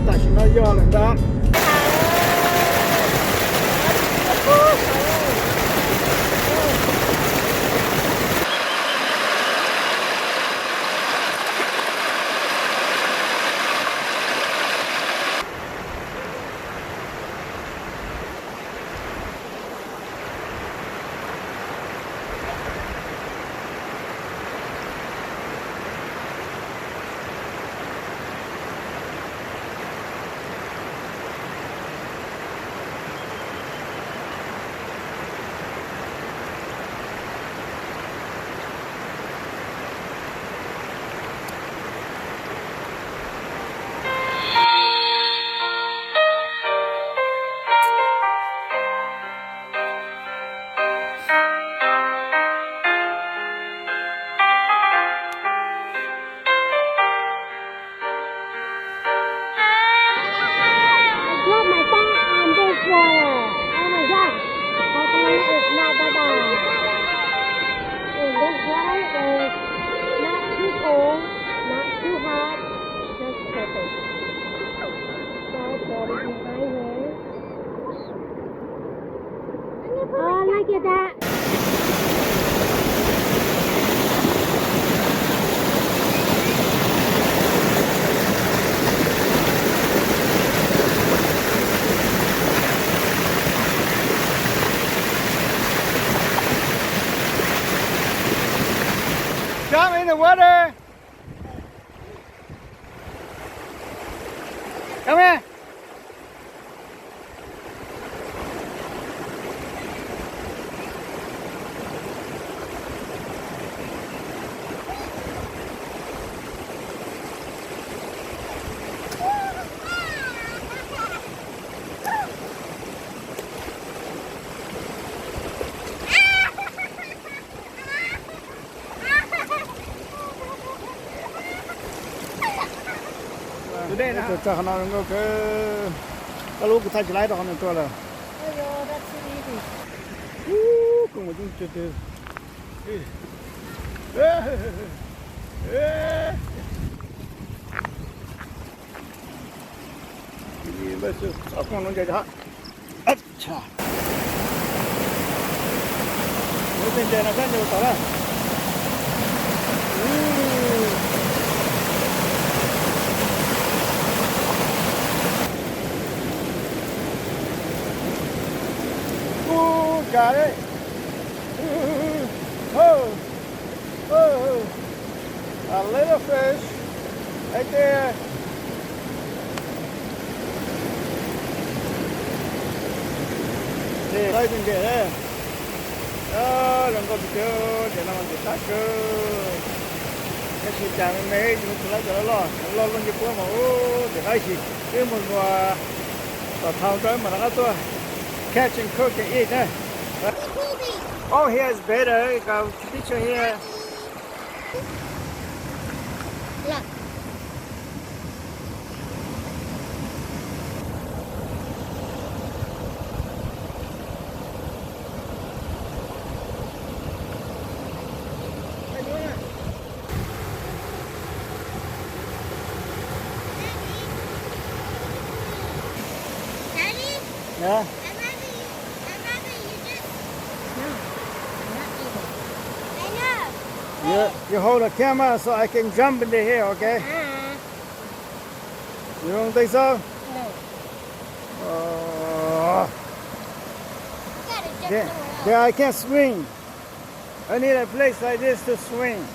Tam sim no yog lawm ntag. I dropped my phone on this water. Oh my God. Hopefully it's not that bad. And this water is not too cold, not too hot, just perfect. So, put it in my hand. Oh, look at that. Jump in the water. Come here. Tus dej no, tus tsag qhov no zoo nkauj kawg. Koj lub kuv thaij tsis laib rau qhov no tuaj lawm. Koj mus coob cuag twg. Txhob koj no nce. Lub txij ntse no sab nce mus tom na. Ub, cas li. Oh, oh, a little fish right there. Ces laib tus nce, zoo nkauj tiag tiag, ces no mas nce tag kawg. Tab sis cas me me, tsis muaj tus laib cov loj loj, loj loj nce puab mas ub, ces qaib xis wb mus ua tom thau rau wb mam rov qab tuaj catch and cook and eat na. Oh, here's better. Got picture here. Look. Daddy, Daddy, I'd rather you, I'd rather you just, no, I'm not able. I know. You, you hold the camera so I can jump in the hill, okay? Uh-uh. You don't think so? No. Uh, You gotta jump then, somewhere then else. I can't swim. I need a place like this to swim.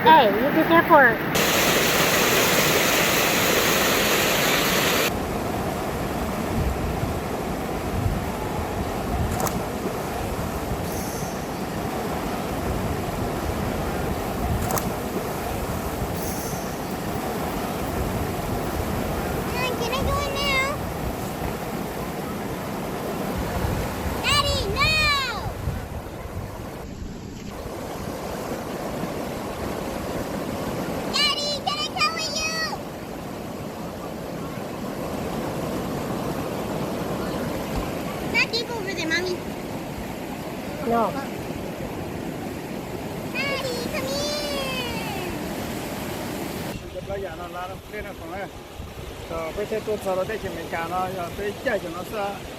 Hey, you be careful. Can I go in now? Daddy, no! Daddy, can I come with you? Daddy, go over there, mommy. No. Daddy, come here. Cov plab yam no lab dej no khoom na. Peb thiaj tuaj txog rau teb chaws Amelikas no yog peb caij cov no xwb,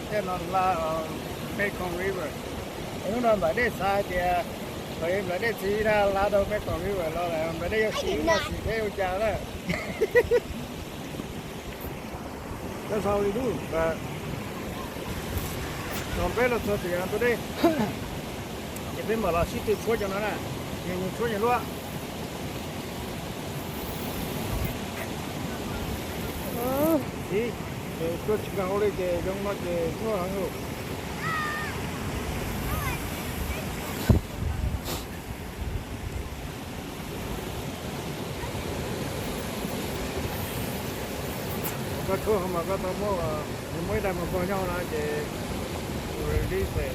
tej no lab Mekong River. Es hnub no nplawm dej xav hais tias thaum nplawm dej txiv na lab rau Mekong River los lawm nplawm dej yuav siv no siv peb ua cas na. That's how we do, but thaum peb los txog tim tus dej, ces peb mam los sib tw tshuab cov no na, ces nws tshuab nws luaj. Ib, ces tuaj tsis nkag hauv li ces zoo no ces nyuaj heev lawm. Koj tshuab hauv mas koj tau muab, muab ib daim mos npog nyob hauv no ces release ces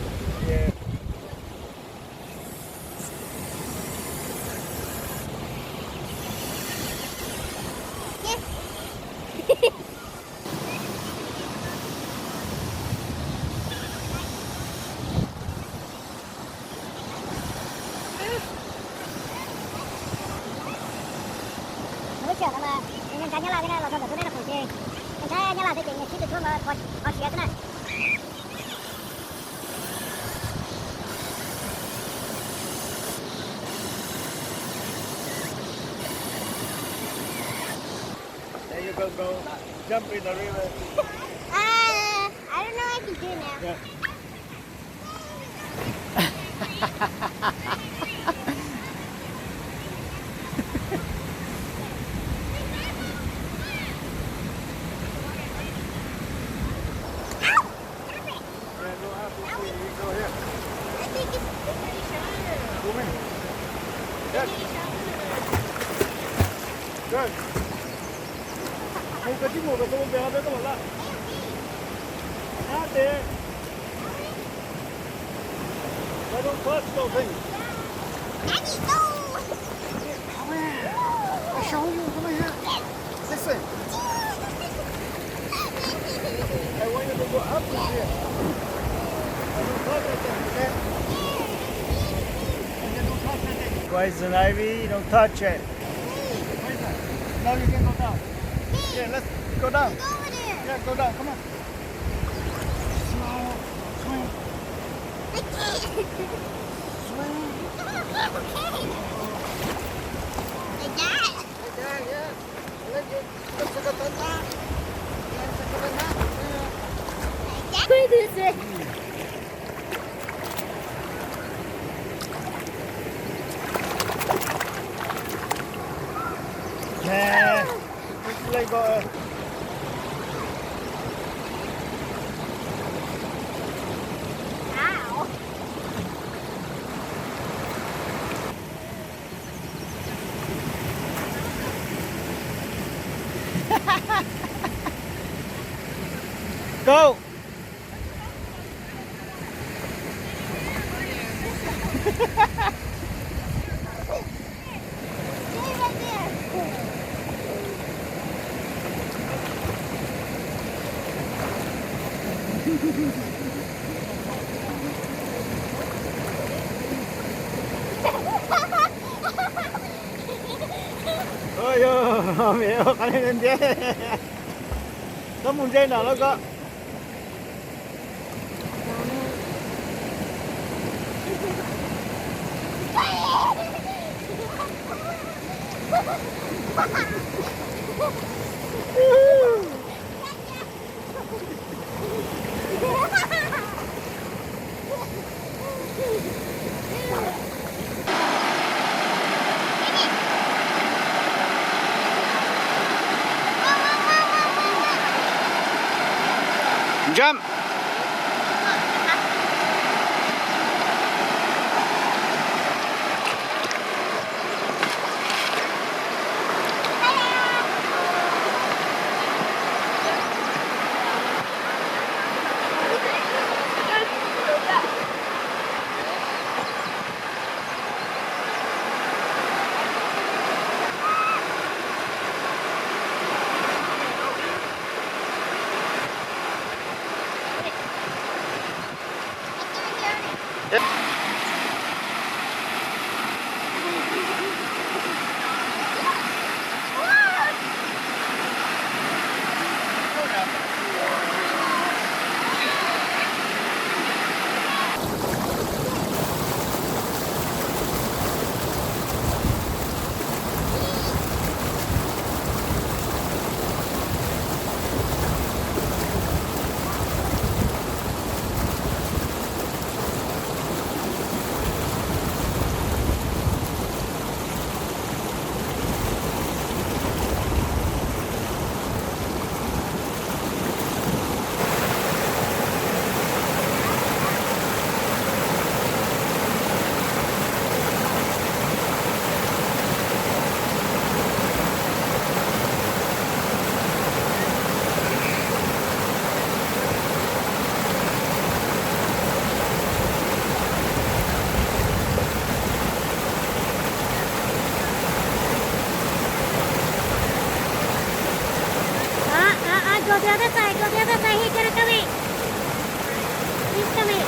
Mus lub sij hawm no mas nws nrhiav nyob laj li na los rau ntawm tus dej no khoom ces nws nrhiav nyob laj thiab ces nws sib tw tshuab nkaus qhov siav xwb na. There you go, go. Jump in the river. Uh, I don't know what to do now. Yeah. Ow! Stop it! Yeah, no, I have to see. You go here. I think it's pretty shallow. Go in. Yes. Pretty shallow. Good. Mus koj tsis mus koj txhob mus pem no peb koj mam laj. Ab tes. Daddy, go. Come here. I show you. Come here. Listen. I want you to go up to here. Don't touch that thing, okay? Okay, don't touch that thing. Poison ivy, don't touch it. Poison. Now you can go down. Yeah, let's go down. Go over there. Yeah, go down. Come on. Slow. Swim. I can't. Swim. Okay, okay. Like that? Like that, yeah. Like it. Look like a thumbs up. Yeah, it's like a thumbs up. Yeah. Like that? What is it? Nah. Let go. Ow. Go. Oj yog, me ua qab ntse, koj mus ntse nram lawm koj. Jump. Go the other side, go the other side. He's gonna come in. He's coming.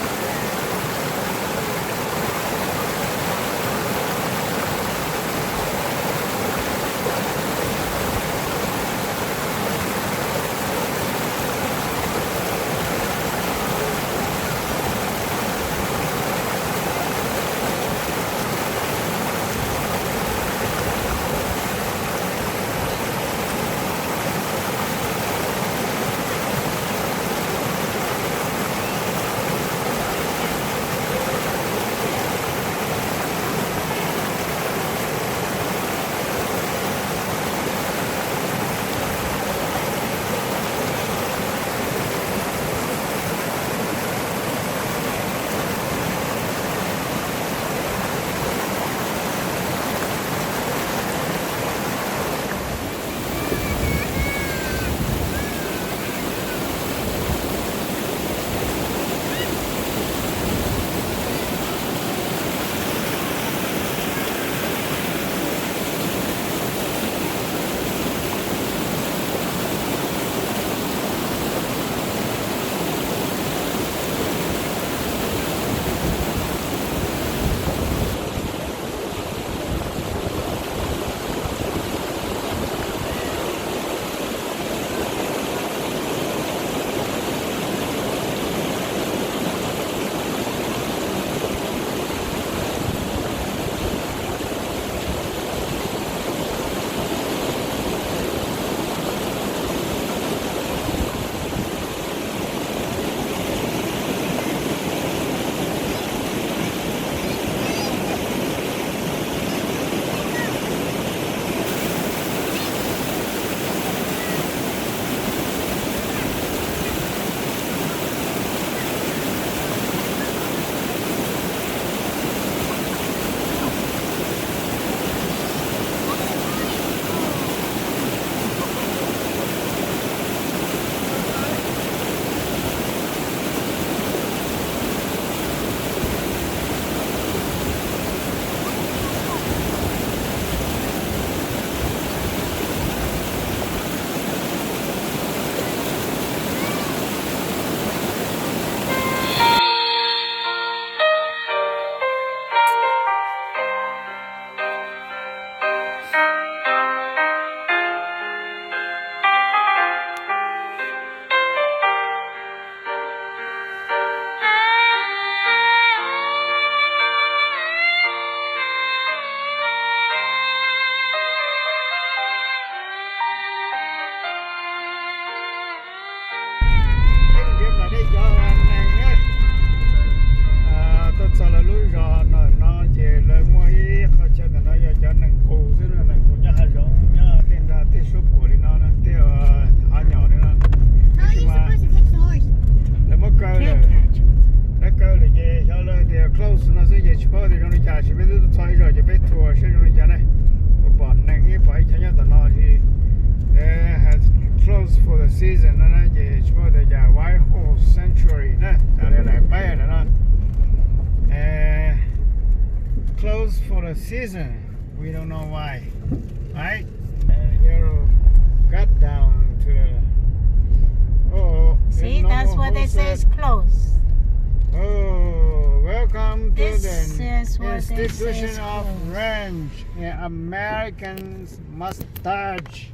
Txog lawv lub zos ntawm no ces lawv muaj ib qho chaw ntawm no yog cov nees qus xwb, nees qus nyob hav zoov nyob tej nra tej suab puam li no, tej hav nyom li no. Lawv muab kaw lawm, lawv kaw lawm ces xyov lawv tias close no xwb ces tsis paub tias zoo li cas, sis peb twb txog ib zos ces peb tour saib zoo li cas ne. Kuv pom neeg ib pom ib co nyob tom no ces close for the season no na, ces tsis paub tias cas Whitehorse Sanctuary na, tas li lawm peb ntawm no. Close for the season. We don't know why. Right? And it'll cut down to the, oh, see, that's what they say is close. Oh, welcome to the Institution of Range and American Mustache.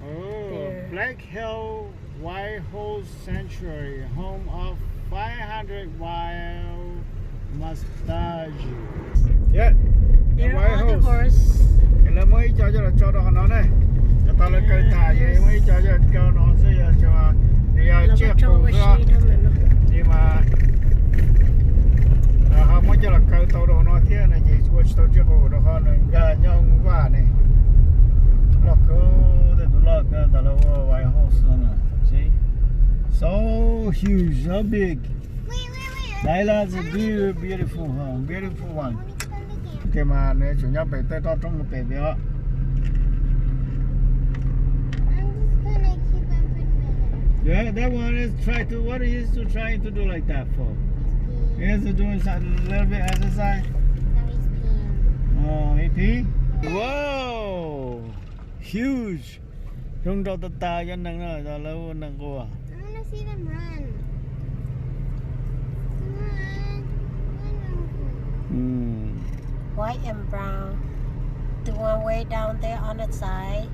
Oh, Black Hill Whitehorse Sanctuary, home of five hundred wild mustaches. Yeah, Whitehorse. Lawv muab ib co coj los tso rau qhov no ne. Cov tau lawv kaw tas ces muab ib co coj los tso no xwb, yog tsiaj qus xwb. Ces mas ho muab coj los kaw tau rau no thiab no ces ua tsis tau tsiaj qus rau qhov nws nkag nyob vaj ne. Loj kawg, tej tus loj kawg tas lawv ua Whitehorse no. See? So huge, so big. That is a beautiful home, beautiful one. Tias mas nws tseem nyob pem tej toj roob pem pem os. Yeah, that one is trying to, what is he trying to do like that for? He is doing some little bit exercise. Oh, he pee? Wow, huge. Zoo nraug tas tas cov nees no, lawv ua nees qus. White and brown. The one way down there on the side.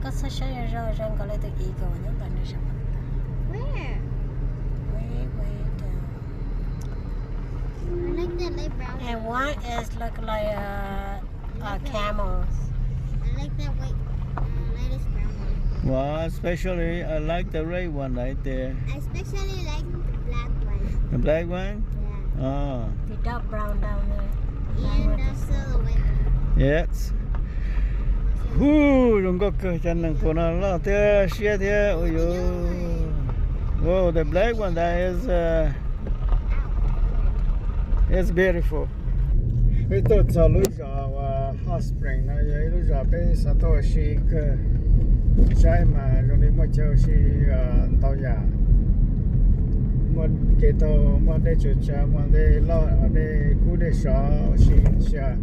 Koj txhob saib zoo zoo nkaus li tus eagle nyob ntawm no saib. Where? Way, way down. I like that light brown one. And one is look like a, a camel. I like that white, uh, lightest brown one. Wow, especially I like the red one right there. I especially like the black one. The black one? Yeah. Oh. The dark brown down there. And also the white one. Yes. Hu, zoo nkauj kawg, cov nees qus no loj thiab siab thiab, ui yuj. Wow, the black one, that is, uh, it's beautiful. Peb tuaj txog lub zos uas Hot Spring no yog ib lub zos peb xav tuaj ua si kawg. Saib mas zoo li muaj chaw ua si ntau yam. Muaj kev taug, muaj dej tsaws tsav, muaj dej loj, dej kub dej sov ua si xyaw.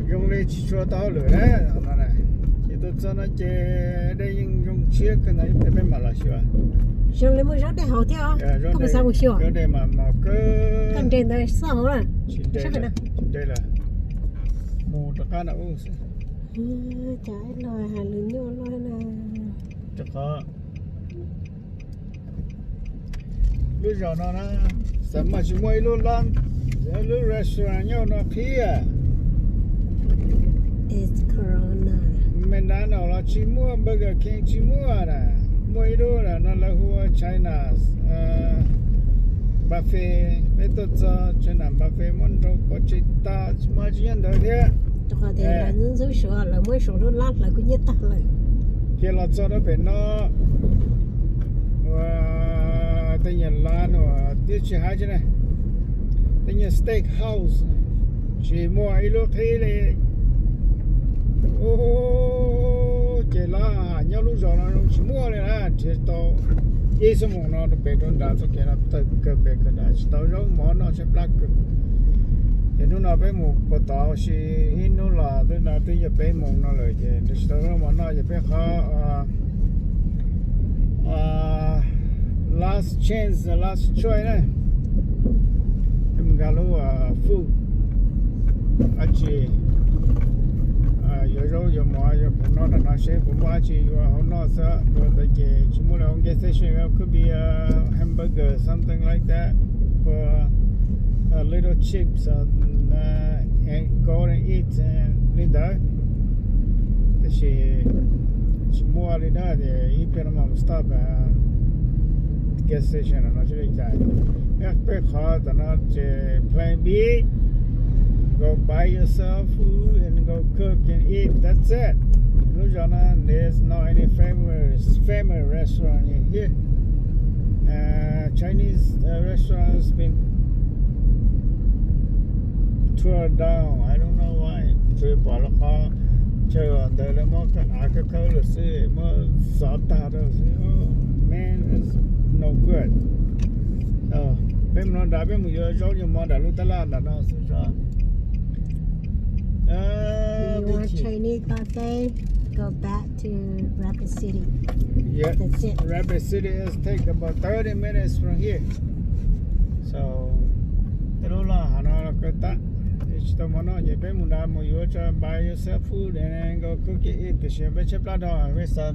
Zoo li tsis tshua tau hauj lwm na, no na. Ces tuaj txog no ces dej yeej zoo tshiab kawg ntawd, peb mam los xyuas. Zoo li muaj zaub dej haus thiab os. Koj puas xav mus xyuas? Zaub dej mas mos kawg. Koj nres ntawd xwb hauv na. Tsis nres lawm. Mus rov qab na ub xwb. Cas ib los hais lus nyuaj luaj na. Rau qhov lub zos no na, xav mas tsis muaj ib lub lab, lub restaurant nyob no qhib. McDonald los tsis muaj, Burger King tsis muaj na. Muaj ib lub no lawv hu ua China buffet, peb tuaj txog China buffet muab nrau pov tseg tag, tsis muaj tsis nyob ntawd thiab. Rau qhov tias lawv ntxub ntxub Suav, lawv muab Suav lub lab hlawv kub hnyiab tag lawm. Ces los txog rau pem no, ua tej nyuag lab no twb tsis hais tsis ne, tej nyuag steak house, tsis muaj ib lub qhib li. Ub, ces lab nyob lub zos no zoo tsis muaj li na, nrhiav tau ib xuab moos no rau pem rau nrad txoj kev no tawm kawg pem kawg nrad tsis tau zaub mov noj tshaib plab kawg. Ces hnub no peb mus puag tod ua si ib hnub los twb no twb yog peb moos no lawm ces nrhiav tsis tau zaub mov noj ces peb qhov last chance, last choice na. Peb mus nkag lub food, dab tsi yuav zaub yuav mov yuav puas noj nram no seb puas muaj dab tsi yuav hau noj xwb. Yuav tau ces tsis muaj li, gas station could be a hamburger, something like that, or a little chips, and go and eat li ntawd. Tab sis tsis muaj li na, ces ib pliag no mam stop gas station no seb li cas. Peb qhov tom no ces plan B, go buy yourself food and go cook and eat, that's it. Lub zos no there's no any famous famous restaurant in here. Chinese restaurants been tore down, I don't know why. Tsuas pom lub qhov chaw ntawd lawv muab av khawb khawb lawm xwb, muab xov tag rau xwb. Man, it's no good. Peb mus no nrad peb mus yuav zaub yuav mov nram lub tab laj nram no xwb tso. Chinese buffet, go back to Rapid City. Yep. That's it. Rapid City is take about thirty minutes from here. So tej lub laj hav no los kawg tag, tsis tau mov noj ces peb mus nrad mus yuav tso buy yourself food and go cook it, tiam sis peb tshaib plab dhau, peb xav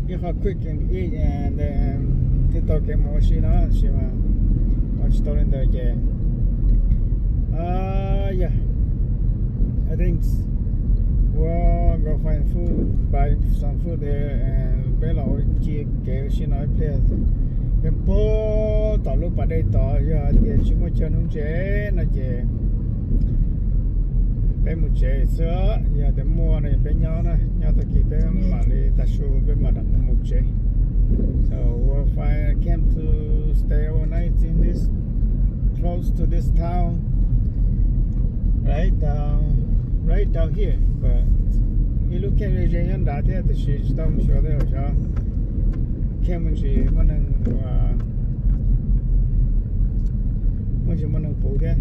ib qho quick and eat and then thiaj tau kev mus ua si no, tab sis mas ua tsis tau li ntawd ces, yeah, I think we'll go find food, buy some food there and peb los ua ci kev ua si no ib pliag. Peb puag tom lub pas dej tod, yog hais tias tsis muaj chaw nuv ntses no ces peb mus tsev xwb, yog tias muaj no peb nyob na, nyob tag kis peb mam li tav su peb mam rov mus tsev. So we'll find a camp to stay overnight in this, close to this town, right down, right down here, but ib lub camp ze ze nyob nrad thiab tiam sis tsis tau mus xyuas tej zaum xyov camp muaj ntsis muaj neeg, muaj ntsis muaj neeg puv thiab.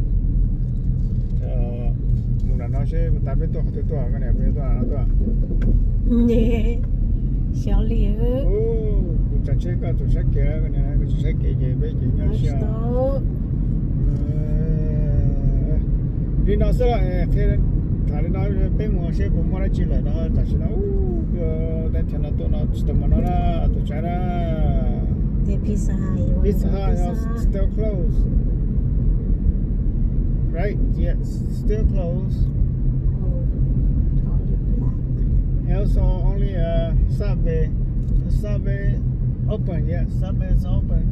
Mus nram no seb puas tas peb tuaj qhov twg tuaj, koj niam peb tuaj no tuaj. Xyov li. Kuv tsav tsheb koj tsuas saib kev, koj niam kuv tsis saib kev ces peb ces nyob siab. Li no xwb los qhia tham li no, peb mus seb puas muaj dab tsi lawm no, tam sim no tej chaw no tuaj no tsis tau mov noj na, tus tshaib na. Pizza Hut still closed. Right, yes, still closed. Also only Subway, Subway open, yeah, Subway is open.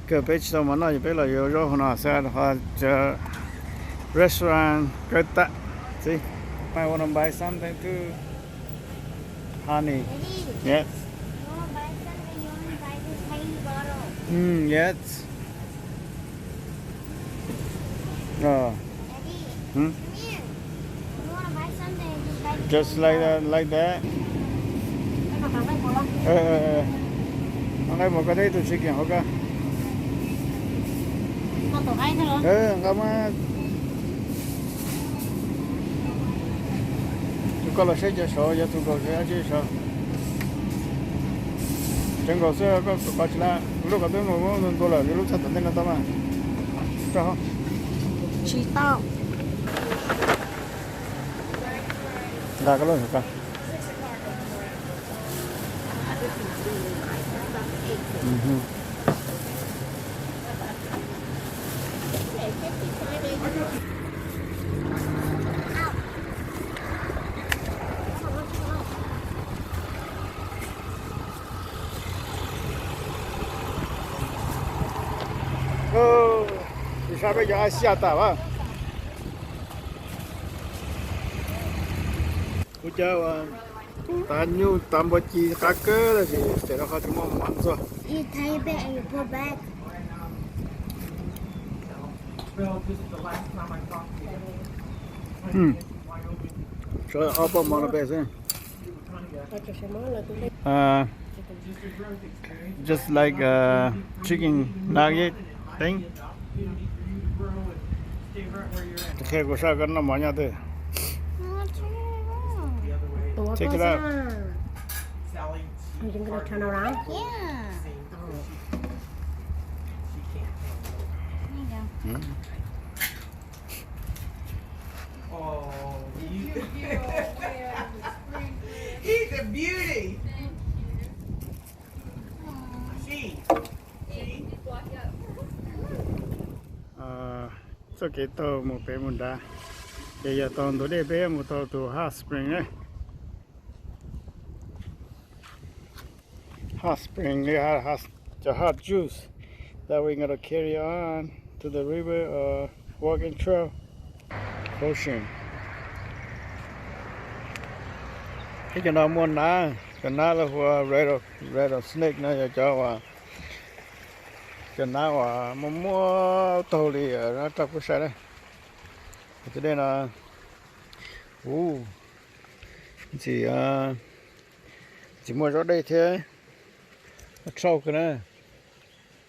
Kawg peb tsis tau mov noj ces peb los yuav zaub hauv no xwb, restaurant kawg tag xwb. Might wanna buy something too, honey. Yes. Mm, yes. Oh. Hmm? Just like that, like that. Nqa mus koj thiab tus tsis keem hauv koj. Nqa mas. Tus koj los saib cov saud, yog tus nkaus saib dab tsi saud. Cov nkaus xwb koj, koj tsis laj, lub koj twb mus muab ntua lawm, lub txog tom ntej no tau mas. Rau hauv. Tsis tau. Nqa koj lub hauv koj. Tus sab peb cov Asia tas as. Kuv cov uas tav nyuj tav npua ci qab kawg tab sis ces rau qhov tsis muaj mov ntxuag. Sawv daws ob poj mov no peb xwb. Just like a chicken nugget thing. Qhia kuv saib koj noj mov nyob twg. Check it out. Are you gonna turn around? Yeah. There you go. Oh, you. He's a beauty. Txoj kev taug mus pem mus nrad, ces yog tau ntug dej peb mus tau tus hot spring ne. Hot spring li cov hot juice. That we gonna carry on to the river or walking trail. Ocean. Ib cov no muaj nab, cov nab lawv hu ua rattle, rattlesnake no yog cov uas, cov nab uas muaj muaj taug li rau kuv saib na. Tus dej no, u, ntxim, ntxim muaj zaub dej thiab, muaj trout kawg na.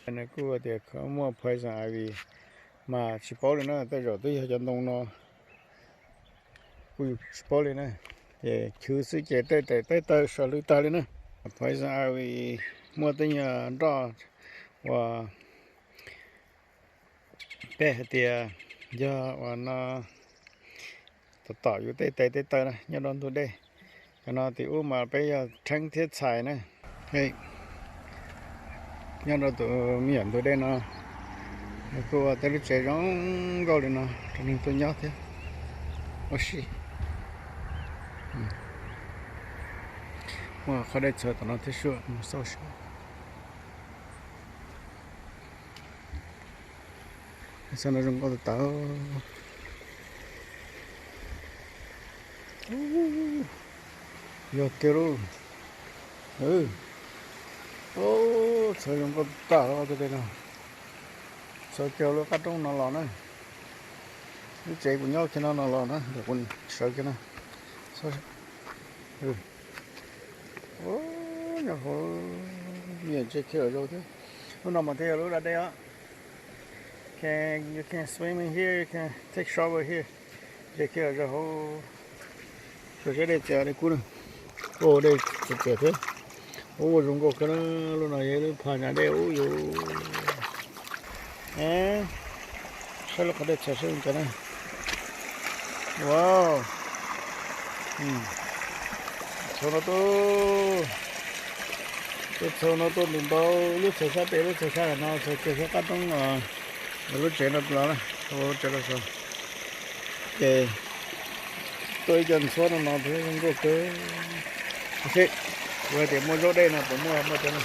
Nws kuj tias muaj poison ivy mas tsis paub li na, tej zaum twb yog cov ntoo no, kuj tsis paub li na. Ces chwv xwb ces tej tes tej taw sawv lwj tag li na. Poison ivy muaj tej nyuag nroj uas peb hais tias yog uas no tom tom yus tej tes tej taw na nyob rau ntug dej. Cov no tim ub mas peb yog rheeb thiab txhais na. Nyob rau tus me nyuam ntug dej no, nws kuj ua tej lub tsev zoo nkauj li no rau neeg tuaj nyob thiab. Ua si, muaj qhov dej txhawv tom no thiab sua mus xauj sua. Xauj no zoo nkauj tas tas. Yog kiag lauj. Txhawv zoo nkauj tas tas li no. Txhawv kiag lub qab roob no los na. Lub tsev kuv nyob kiag no no los na, kuv sawv kiag no. Nyob hauv, me nyuam ntsia kiag lawm zoo thiab. Lub no mas thiaj yog lub da dej os. Can, you can swim in here, you can take shower here. Ntsia kiag lawm zoo hauv. Suav siab dej txias dej kub na. Ua dej txias txias thiab. Ua zoo nkauj kawg na. Lub no yog lub pha nyas dej ub yus. Saib lub qhov dej txhawv saib zoo cas na. Wow. Txhua no tuaj, tuaj txhua no tuaj ntu ntau, lub txhua sab pem lub txhua sab no txhua kiag sab qab roob no, lub tsev no los na, lub tsev no. Ces tuaj ib co ntxhuab no no thiab zoo nkauj kawg. Seb, kuv hais tias muaj zaub dej no puas muaj, muaj cov no,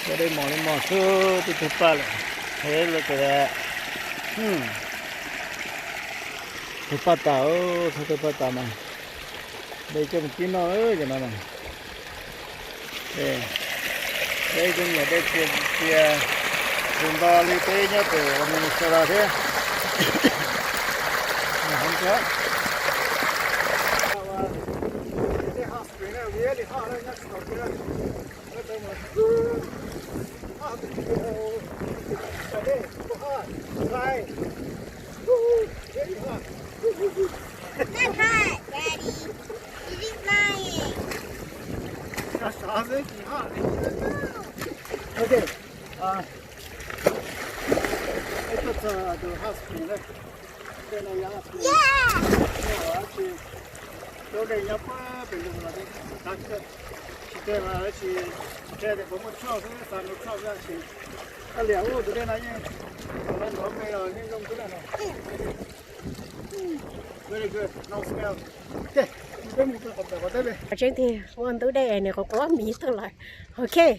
zaub dej mos li mos xwb, twb tug paj lawm. Hev lawm tias, tug paj tas, thaum tug paj tas mas de coj mus kib noj cov no na. Peb cov niam dej txias txias, tus nto li peb nyob pem Minnesota thiab. Not hot, Daddy. It is lying. Gosh, how's it hot? Okay. Uh, it's just, uh, the hot spring, right? Dej no yog hot spring. Yeah. Dej no tsis, cov dej nyob puag pem ntug los tsis, tsis tej mas tsis, tej tias puas muaj trout xwb, xav muaj trout xwb tsis. Koj liam ub tus dej no yeej, tus no ntxhov me los yeej zoo xwb na no. Very good, no smell. Okay, peb mus qhov pem qhov teb li. Tseeb tiag, ua ntug dej nws quav quav miv tuaj lawm. Okay,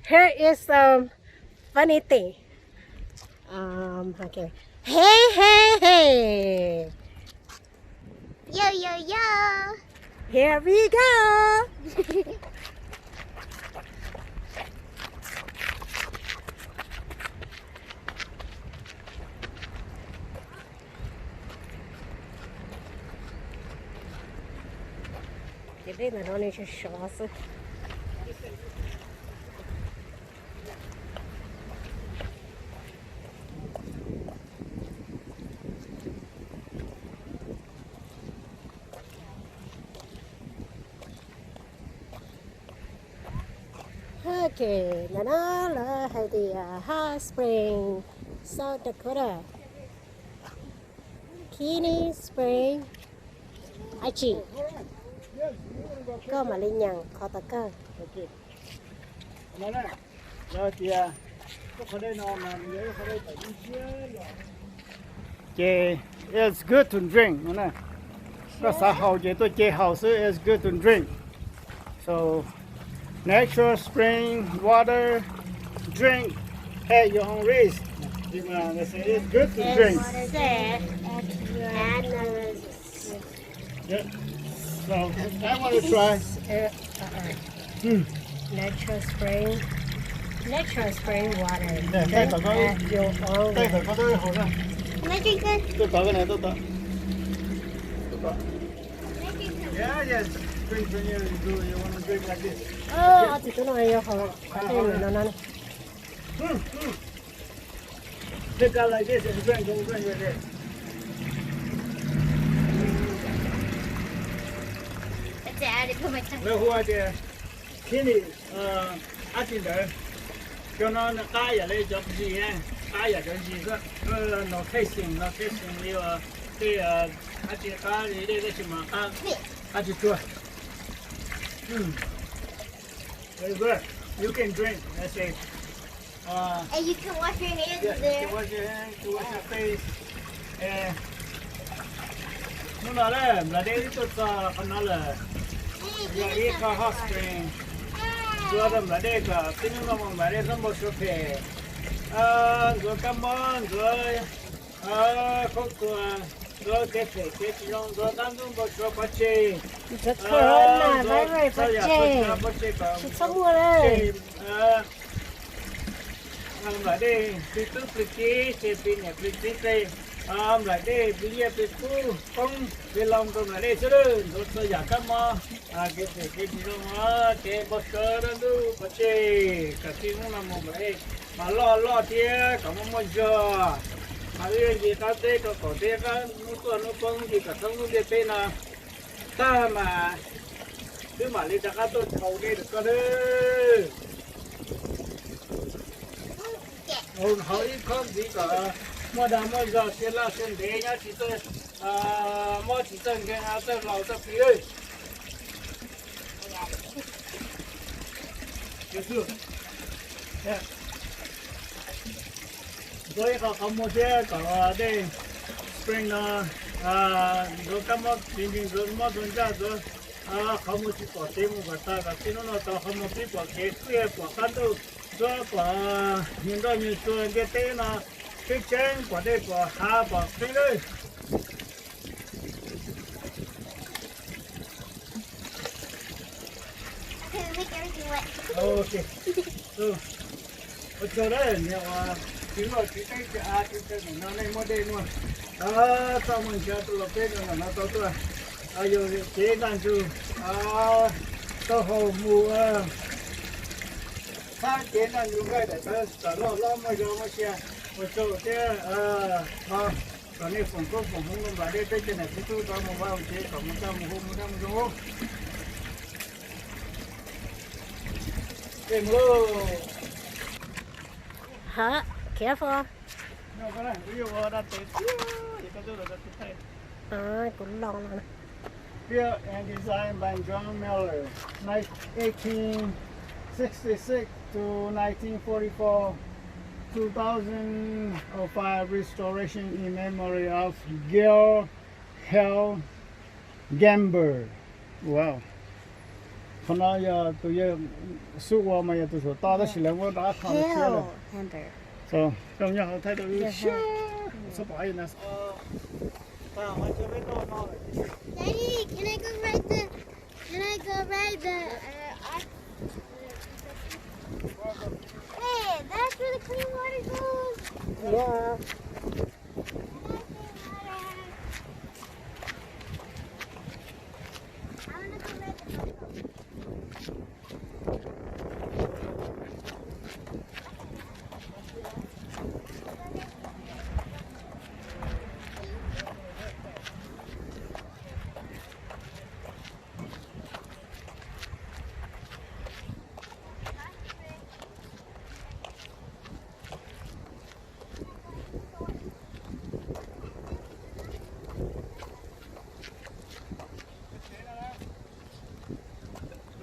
here is some funny thing. Um, okay. Hey, hey, hey. Yo, yo, yo. Here we go. Ces dej ntawm no nws sov sov xwb. Ok, ntawm no lawv hais tias Hot Spring, South Dakota. Kearney Spring. Ab tsi, koj mam li nyeem qhov tom kawg. Ces it's good to drink no na. Koj xav haus ces tuaj ce haus xwb, it's good to drink. So, natural spring water, drink At your own risk. They say it's good to drink. It's safe. Yeah. So I want to try. Hmm. Natural spring, natural spring water. Nè, tej tau koj, at your own risk. Tej tau koj, tau hauv na. Can I drink this? Tuaj tov koj na, tuaj tov. Tuaj tov. Yeah, yes. Drink when you do, you want to drink like this. Ov, txiv tub no yog hauv qhov tej no na. Take out like this and drink, don't drink like this. Lawv hu tias kidney, ov, dab tsi ntawd. Cov no nws qab yam li cov zis, qab yam cov zis xwb. No tasting, no tasting li tej, ov, dab tsi qab li dej tab sis mas qab, qab tsuag tsuag. Very good. You can drink. That's it. And you can wash your hands there. Yeah, you can wash your hands, you wash your face. Hnub no na, Nplam Dej wb tuaj txog qhov no lawm. Yog ib qho hot spring. Ntxuav rau Nplam Dej kom txij hnub no mus Nplam Dej txhob npau suav phem. Ntxuav kab mob, ntxuav khaub thuas, ntxuav kev phem kev tsis zoo, ntxuav dab ntub npau suav pov tseg. Ntxuav corona virus pov tseg. Tsis txhob muaj lawm. Nplam Dej plig tub plig kiv, ces plig niam plig txiv tej. Nplam Dej plig nyiaj plig kub, poob plig loo rau Nplam Dej xwb. Ntxuav txhua yam kab mob, kev phem kev tsis zoo, kev npau suav dab ntub pov tseg, kom txij hnub no mus Nplam Dej mas loj loj thiab kom muaj muaj zog. Mas wb yuav ncig qab teb rau qaum teb, qab hnub tuaj hnub poob, ncig kom thoob lub ntiaj teb no tag mas wb mam li rov qab tuaj dhau dej rau koj nawb. Hau ib khob ntxiv kom muaj dag muaj zog, siab laj siab ntev, nyob tsis txawj mob tsis txawj nkeeg, txawj laus txawj plig. Ntxuav ib qho qhov muag thiab kom dej spring no ntxuav kab mob txiv ntsig, ntxuav mob ntxuav ntsaj, ntxuav qhov muag tsis pom kev mus kom tag, kom txij hnub no tau qhov muag pib pom kev, pib pom qab ntuj, ntxuav pom nyuag nroj nyuag tsua ntiaj teb no, tseeb tseeb pom dej pom hav pom qeeb lawm. Ok. Ua tsaug na niag uas tsis luaj tsis teb tsis av tsis tsaws nim no nej muaj dej muaj, txaj muaj ntsa tuaj los peb rau ntawm no tau tuaj, yog cev ntaj ntsug, taub hau mus, txhab cev ntaj ntsug nqaij daim tawv kom loj hlob muaj zog muaj sia. Ua tsaug thiab, thov kom nej foom koob foom hmoov rau Nplam Dej peb cov niam txiv tub rov mus vaj mus tsev kom mus txaj mus huv mus dab mus zoo. Huh? Careful. Kuv loo no. Built and designed by John Miller, ni-, eighteen sixty-six to nineteen forty-four, two thousand five restoration in memory of Gil Hell Gamber. Wow. Qhov no yog tus yawg xub ua mas yog tus saum toj tab sis lawv muab rov qab kho lawm thiab lawm. Zoo nyob hauv thaij rau wb siab, txhob pom na. Daddy, can I go ride the, can I go ride the, uh, ox-, hey, that's where the clean water goes. Yeah.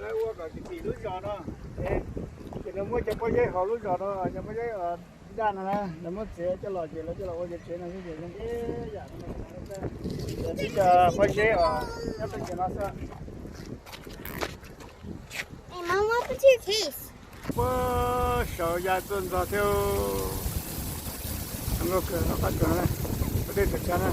Lawv ua kom kim kim lub zos no, ces lawv muab cov pob zeb hauv lub zos no, cov pob zeb daj no na, lawv muab txiav coj los ces lawv coj los ua cov tsev no xwb ces zoo ib yam no. Cov pob zeb os nyob rau ces no xwb. Hey, Mom, what happened to your case? Puag saum ya tuaj ntxog thiab. Zoo nkauj kawg, qab tsuas na, ua dej tsuas tshav na.